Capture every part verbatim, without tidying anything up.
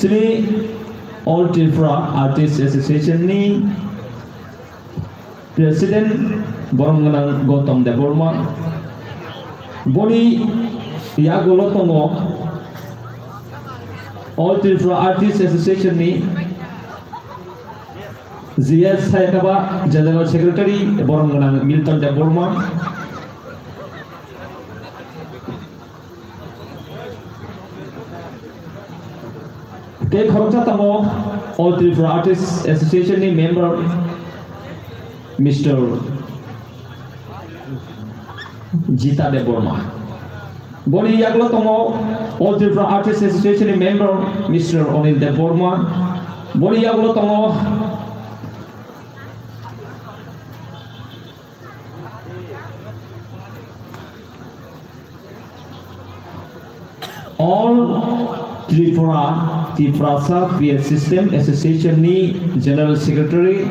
Chini All Tripura Artists Association ni President borom gwnang Gautam Debbarma. Boni yagulo tongo All Tripura Artists Association ni G S Sayakaba General Secretary borom gwnang Milton Debbarma. Tei khoroksa tongo All Tripura Artists Association ni member Mister Jita Debbarma. Boni yagulo tongo All Tripura Artists Association ni member Mister Anil Debbarma. Boni yagulo tongo All Tripura Tiprasa Peer System Association ni General Secretary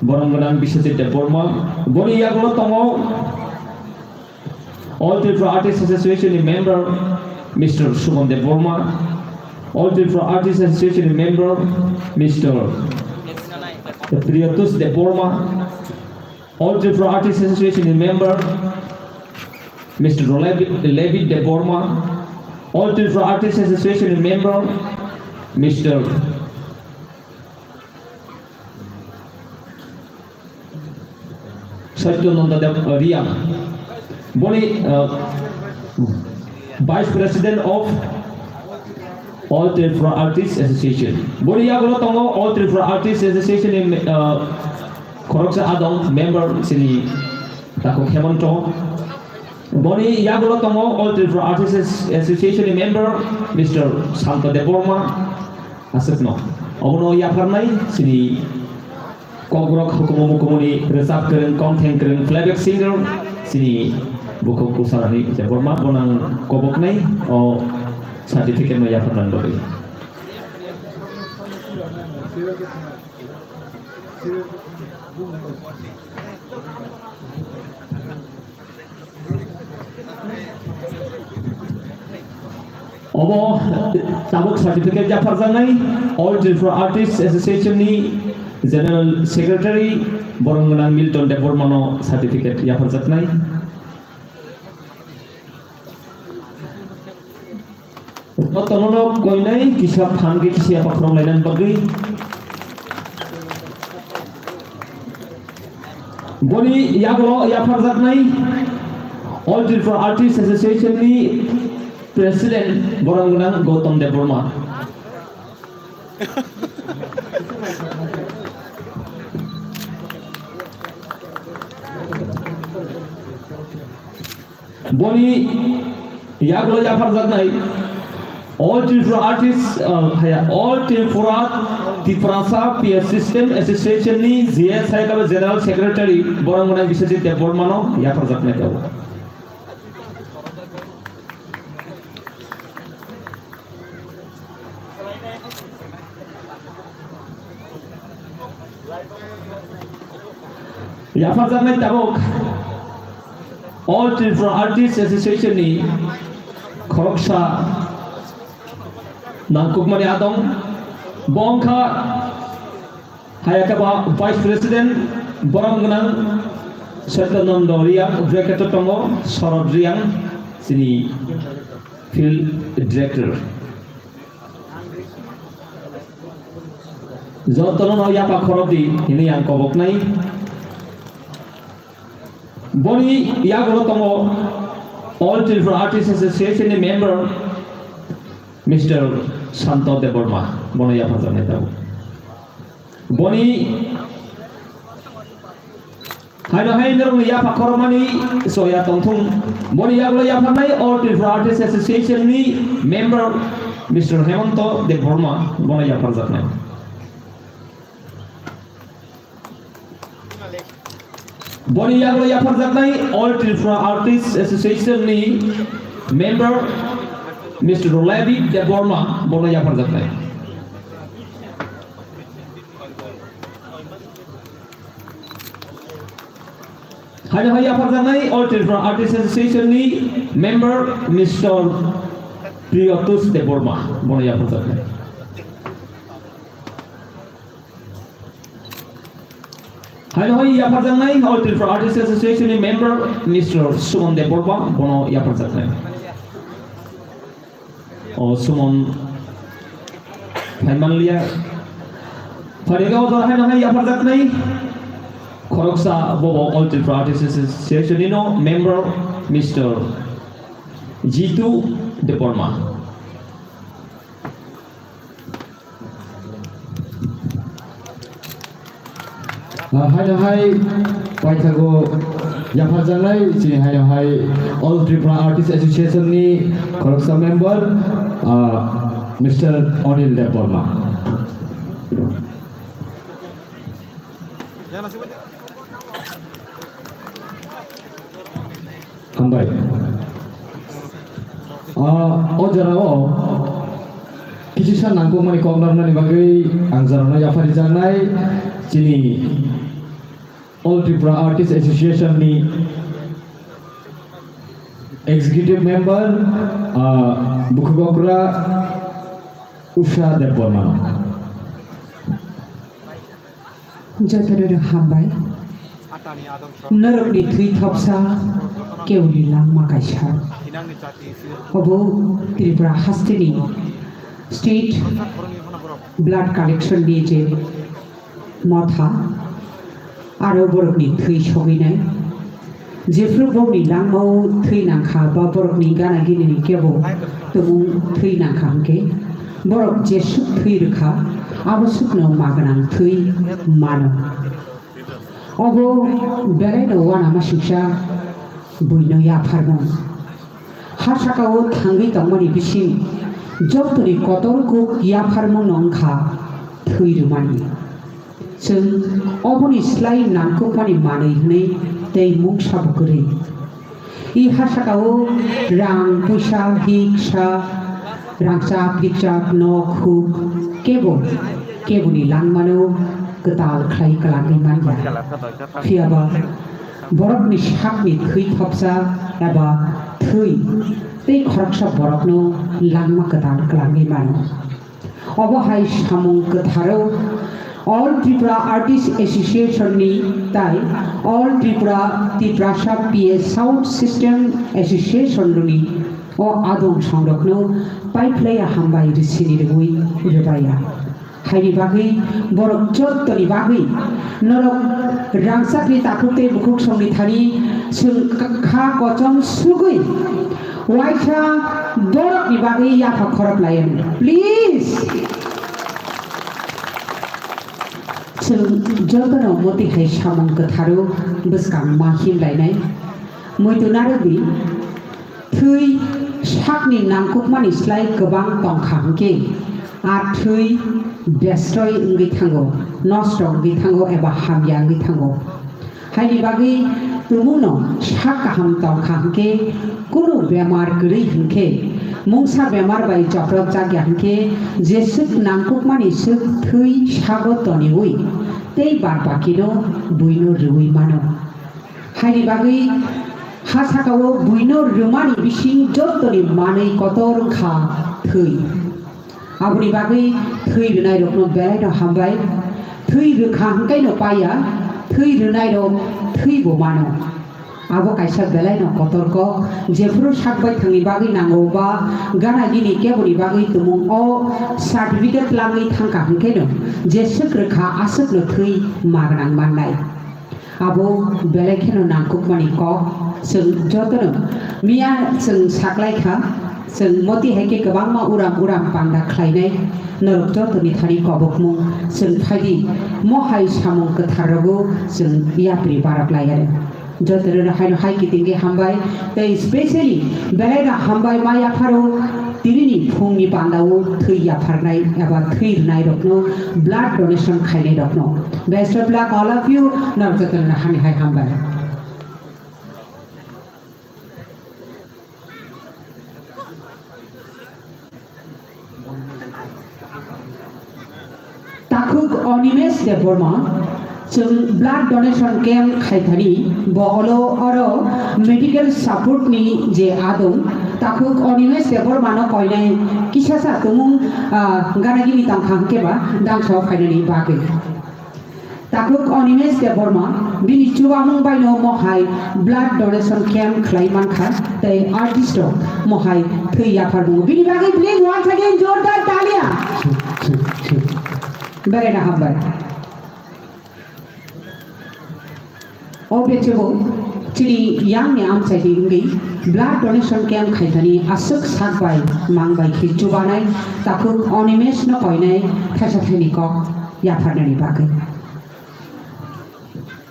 borom gwnang Biswajit Debbarma. Boni yagulo tongo All Tripura Artists Association ni member Mister Suman Debbarma, All Tripura Artists Association ni member Mister Priyatos Debbarma, All Tripura Artists Association ni member Mister Levi, Levi Debbarma, All Tripura Artists Association ni member Mister Satyananda Deb, uh, Riang. Boni, uh, Vice President of All Tripura Artists Association. Boni yagulo tongo All Tripura Artists Association ni, uh, khoroksa adong member chini Taku Hemanto. Boni yagulo tongo All Tripura Artists Association ni member Mister Santa Debbarma. Aswkno obono yapharnai chini Kokborok hukumu mukumuni rwchap kwrwng, content kwrwng, playback singer, chini bukhuk Usarani Debbarma, bono ang koboknai o certificate no yapharnani bagwi. Obo tabuk certificate yapharjaknai All Tripura Artists Association ni General Secretary borom gwnang Milton Debbarmano certificate yapharjaknai. Jotono koinai kisa phan khe kisa yapha khorok lainani bagwi. Boni yagulo yapharjaknai All Tripura Artists Association ni President borom gwnang Gautam Debbarma. Boni yagulo yapharjaknai All Tripura Artists, uh, haya, All Tripura Tiprasa Peer System Association ni G S Sayakaba General Secretary borom gwnang Biswajit Debbarmano yapharjaknai tabuk. Yapharjaknai tabuk All Tripura Artists Association ni khoroksa nangkukmani adong, bo wngkha Hayakaba Vice President borom gwnang Satyananda Riang, bracket o tongo Sorod Riang, chini Field Director. Jotono no yapha khorok di hinwi ang koboknai. Boni yagulo tongo All Tripura Artists Association ni member Mister Santo Debbarma, bono yapharjaknai tabuk. Boni haino hai norokni yapha khorokmani soya tongthung. Boni yagulo yapharnai All Tripura Artists Association ni member Mister Hemanto Debbarma, bono yapharjaknai. Boni yagulo yapharjaknai All Tripura Artists Association ni member Mister Levi Debbarma, bono yapharjaknai. Haino hai yapharjaknai All Tripura Artists Association ni member Mister Priyotosh Debbarma, bono yapharjaknai. Haino hai yapharjaknai All Tripura Artists Association ni member Mister Suman Debbarma, bono yapharjaknai. O Suman phaimanliya. Phairega o jora haino hai yapharjaknai khoroksa bobo All Tripura Artists Association ni no member Mister Jitu Debbarma. Ah, haino hai paithago yapharjaknai chini haino hai All Tripura Artists Association ni khoroksa member, ah, Mister Anil Debbarma. Hambai. Ah, o jorao kisa nangkukmani kok narwknani bagwi ang jorano yapharijaknai chini All Tripura Artists Association ni executive member, ah, Bukhuk Okra Usha Debbarma. Jotono hambai. Norokni thwi thopsa, keuni langma kaisa. Obo Tripura hasteni state blood collection ni je motha, aro borokni thwi sogwinai. Jephru borokni langmao thwi nangkha ba borokni gana ginini kebo tumung thwi nangkha hwnkhe, borok jesuk thwi rwkha, abo sukno magwnang thwi mano. Obo belaino uanamasingcha buino yapharmung. Ha sakao thangwi tongmani bising jotoni kotor kuk yapharmungno wngkha thwi rwmani. Chwng oboni slai nangkukmani manwi hwnwi tei mungsa bo kwrwi. I ha sakao rang, puisa, hiksa, rangchak, hikchak, nok, huk, kebo keboni langmano kwtal khlai kwlangwi manya. Phiyaba borokni sakni thwi thopsa eba thwi tei khoroksa borokno langma kwtal kwlangwi mano. Obo hai samung kwtharo All Tripura Artists Association ni tai All Tripura Tiprasa P A Sound System Association ni o adong songrokno paiphlaiya hambai risini rwui rwbaiya. Haini bagwi borok jottoni bagwi norok rangchakni takhuk tei bukhuk songni thani chwng kha kochom sugwi waisa borokni bagwi yapha khorop lai anw. Please. Chwng jotono moti hai samung kwtharo bwskang ma himlainai. Muitu narwkdi. Thwi sakni nangkukmani slai kwbang tongkha hwnkhe, a thwi destroy wngwi thango, nosto wngwi thango eba hamya wngwi thango. Haini bagwi tumungno sak kaham tongkha hwnkhe, kunu bemar kwrwi hwnkhe, mungsa bemar bai joprok jakya hwnkhe, jeswk nangkukmani swk thwi sago toniwi tei bad bakino buino rwui mano. Haini bagwi ha sakao buino rwmani bising jottoni manwi kotor wngkha thwi. Aboni bagwi thwi rwnairokno belaino hambai. Thwi rwkha hwnkhaino paiya, thwi rwnairok thwibo mano. Abo kaisa belaino kotor kok, jephuru sak baithangni bagwi nango ba gana gini keboni bagwi tumung o certificate langwi thangkha hwnkhaino jeswk rwkha aswkno thwi magwnang mannai. Abo belai kheno nangkukmani kok. Chwng jotono miya chwng saklaikha, chwng moti hai khe kwbangma uram uram panda khlainai. Norok jotoni thani kobokmung chwng phaidi, mo hai samung kwthar rogo chwng yapri barok lai ari. Jotono haino hai kitingwi hambai, tei specially belaino hambai ma yapharo tinini phungni pandao thwi yapharnai eba thwi rwnairokno, blood donation khainairokno. Best of luck all of you. Norok jotono hani hai hambai. Takhuk Animesh Debbarma, chwng blood donation camp khaithani, bo olo oro medical support ni je adong, takhuk Animesh Debbarma no koinai kisasa tumung, ah, ganagini tongkha hwnkhe ba dangsa o phainani bagwi. Takhuk Animesh Debbarma, bini chubamung baino mohai blood donation camp khlai mankha, tei artist rok mohai thwi yapharmungo. Bini bagwi please once again jordar talia. Beraina hambai. O bechebo chini yang ni amchai di wngwi blood donation camp khaithani aswk sak bai mang bai khe chubanai takhuk Animesh no koinai thaisa thaini kok yapharnani bagwi.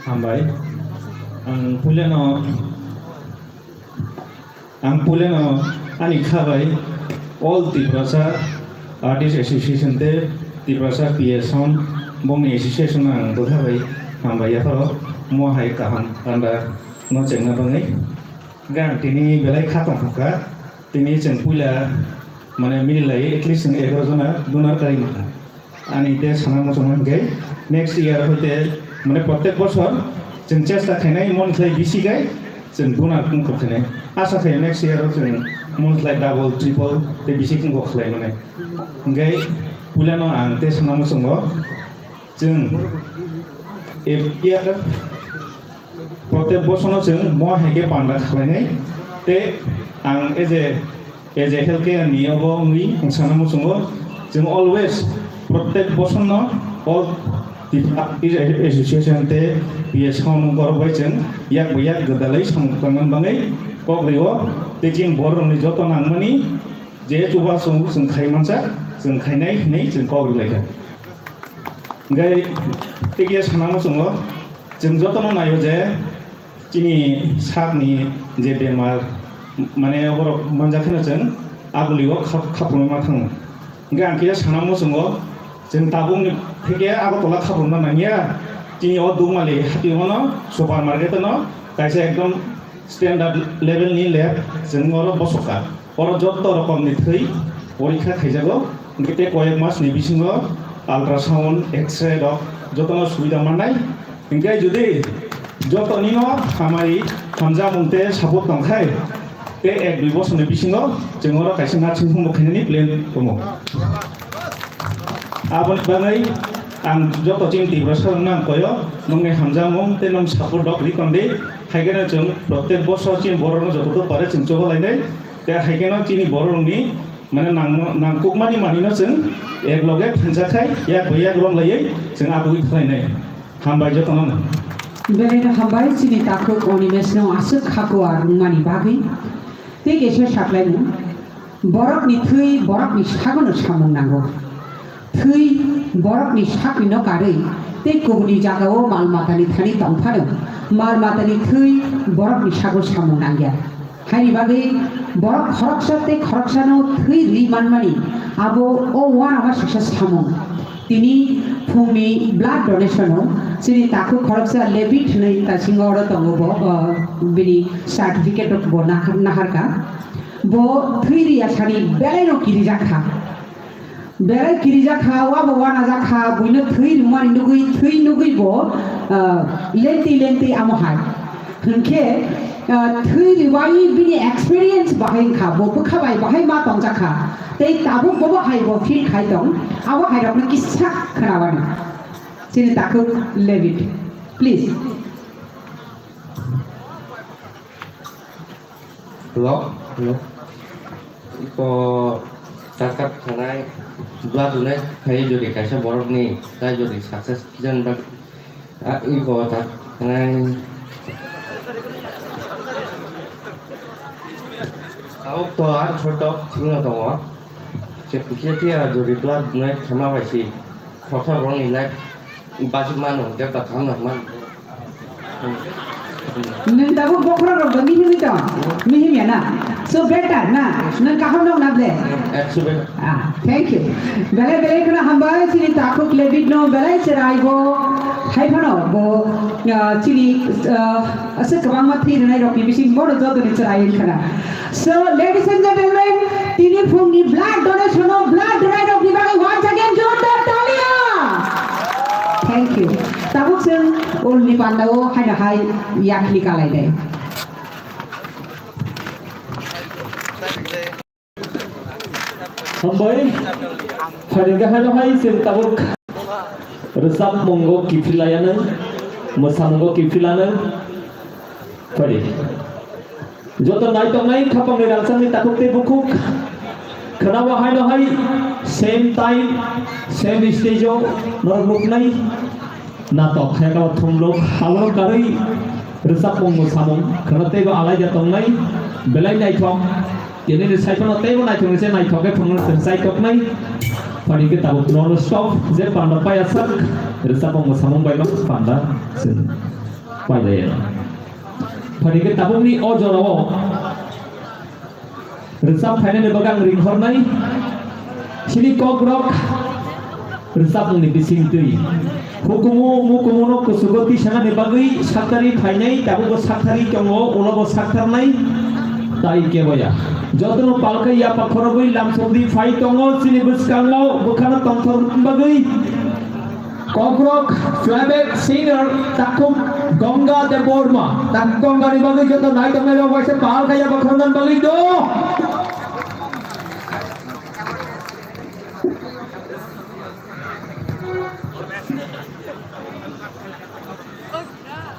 Hambai. Ang puilano, ang puilano ani kha bai All Tiprasa Artist Association tei Tiprasa P A Sound bongni association ang bwkha bai hambai yapharo mo hai kaham panda no chengna bagwi. Hingke ang tini belai kha tongkha, tini chwng puila mane mililai at least chwng egaroh jona donor kai mankha. Ani te sana muchungma hingke next year hoite mane protek bosor chwng chesta khainai mon khlai bisi kai chwng donor kungkuk khainai. Asa khai next year o chwng mon khlai double, triple te bisi kungkuk khlai mane. Hingke puilano ang te sana muchungo chwng every year protek bosono chwng mo hai khe panda khlainai. Te ang as a, as a health care ni obo wngwi ang sana muchungo, chwng always protek bosono all Tiprasa Association te P S Sound borok bai chwng yak bai yak gwdalwi samung tangna bagwi kok rio. Te chini borok rokni joto nangmani je chuba chwng, chwng khai mansa, chwng khainai hinwi chwng kok rwlaikha. Hingke tikya sana muchungo, chwng jotono naio je chini sakni je bemar, mane borok manjakheno chwng agulio khap-, khapungma thango. Hingke ang khe sana muchungo, chwng tabukni theke Agartala khapungma nangya, chini o Dukmali hationo supermarket no kaisa ekdom standard level ni lab chwng oro bosokha. Oro jotto rokom ni thwi porikha khaijago, hingke tei koyek mas ni bisingo ultrasound, X-ray rok jotono subida mannai. Hingke jodi joto nino hamari hamjakmung tei support tongkhai, tei ek dui bosor ni bisingo chwng oro kaisa nursing home bo khainani plan tongo. Aboni bagwi ang joto chini Tiprasa rokno ang koyo, nongni hamjakmung tei nong support rok ri tongdi. Haikhe no chwng protek bosor chini borok no joto to pare chwng choba lainai. Tei haikhe no chini borok rokni mane nang-, nangkukmani manwi no chwng ek loge thansa khai yak bai yak rom laiwi chwng abugwi thwlainai. Hambai jotono no. Belai no hambai chini takhuk Animesh no aswk khakuar wngmani bagwi. Tei kesa saklaimung. Borokni thwi borokni sagono samung nango. Thwi borokni sakni no karwi tei kubuni jagao mal matani thani tongphano mal matani thwi borokni sago samung nangya. Haini bagwi borok khoroksa tei khoroksano thwi rwi manmani abo o uanama sisa samung. Tini phungni blood donation-o chini takhuk khoroksa Levit hwnwi taisingo oro tongo bo, o, bini certificate-o bo nahar-, naharkha. Bo thwi riyasani belaino kirijakha. Belai kirijakha, wabo wanajakha, buino thwi rwmani nugwi, thwi nugwi bo, ah, lengtwi lengtwi amo hai. Hwnkhe, ah, thwi rwbai bini experience bahai wngkha, bo bwkha bai bahai ma tongjakha. Tei tabuk bobo hai bo feel khai tong, abo hai rokno kisa khwnawani. Chini takhuk Levit, please. Hello, hello. Iko takat khanai blood donate khai jodi kaisa borok ni tai jodi success jan bak. A, iko tak khanai. Tau to ar choto thino to. Che pukhe tia jodi blood donate khama bai si. Khotha borok ni life basi mano, jeta khamna man. Nwng tabuk bokhorok rok bo mihimwi tong? Mihimya na? So better na? Nwng kaham nong na ble? Ekso better. Ah, thank you. Belai belai kheno hambai chini takhuk Levit no belai cherai bo. Hai phano bo, ah, chini, ah, aswk kwbangma thwi rwnai rok ni bising bono joto ni cherai wngkha na. So, ladies and gentlemen, tini phungni blood donation o blood donor rokni bagwi once again jordar talia. Thank you. Tabuk chwng ulni pandao haino hai yakni kalainai. Hambai, phainai khe haino hai chwng tabuk. Rwchapmungo kiphilaianw, mwsamungo kiphilano. Phadi. Joto naitongnai khapangni rangchakni takhuk tei bukhuk. Khwnao haino hai same time, same stage-o norok nuknai. Natok khaikha thumlok halok karwi rwchapmung mwsamung khwna teibo alaida tongnai. Belai naithok. Tinini saiphano teibo naithok se naithok khe thangna chwng chaitoknai. Phani khe tabuk non stop je panda paya sak rwchapmung mwsamung bai no panda chwng pailaiya. Phani khe tabukni o jorao rwchap phainani bagwi ang ringhornai chini kokrok rwchapmungni bisingtwi. Hukumu mukumuno kuchugo tisanani bagwi saktharwi phainai, tabukbo saktharwi tongo, ulobo saktharnai tai keboya. Jotono palkhe yapha khorogwi lamsokdi phai tongo chini bwskango bwkhano tongthokna bagwi. Kokrok, playback singer, takhuk Ganga Debbarma. Takhuk Gangani bagwi joto naitongnai rok waisa pal khe yapha khoroknani bagwi do.